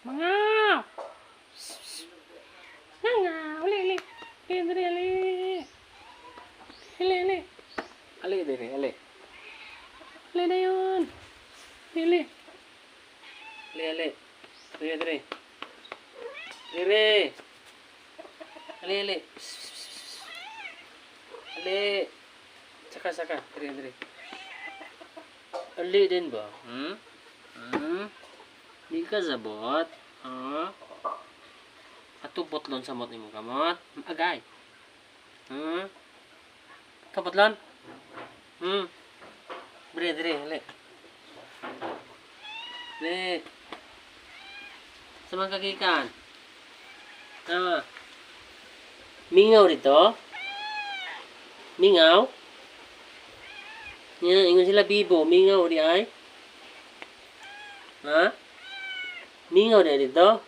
Mga! Nga, uli, uli. Ali, ali, ali. Ali, ali. Ali, diri, ali. Ali na yun. Ali, ali. Ali, ali. Diri, diri. Diri. Ali, ali. Ali. Saka, saka. Diri, diri. Ali din ba? Hmm? Hmm? Di ka sabot? Ha? Ato putlon sa mot nimo kamot? Agay. Ato putlon? Diri, diri, ali. Dili. Sa mga kagikan. Ah. Mingaw dito? Mingaw? Nya, ingon sila bibo, mingaw di ay. Ha? Mingaw di dito?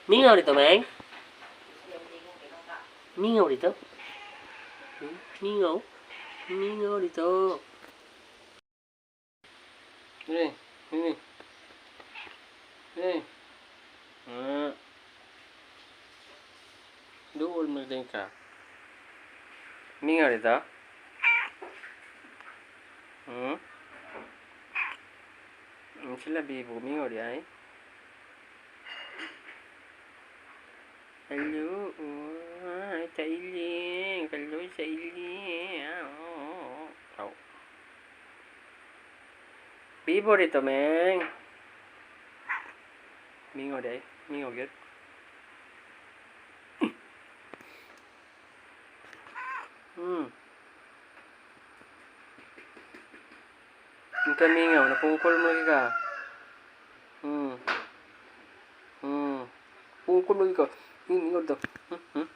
Mingaw dito, Meng? Mingaw dito? Hmm? Mingaw? Mingaw dito. Dili, dili. Dili. Ah. Duol mo din ka. Mingaw dito? Hmm? Sila bibo, mingaw di ay. Hello, oh, sa iling. Hello sa iling. Ah, oh, oh. Bibo dito, Meng. Mingaw di ay. Mingaw gyud. Ang mingaw, napungkol mo lagi ka. Pungkol lagi ka. Mingaw dito. Hmm? Hmm?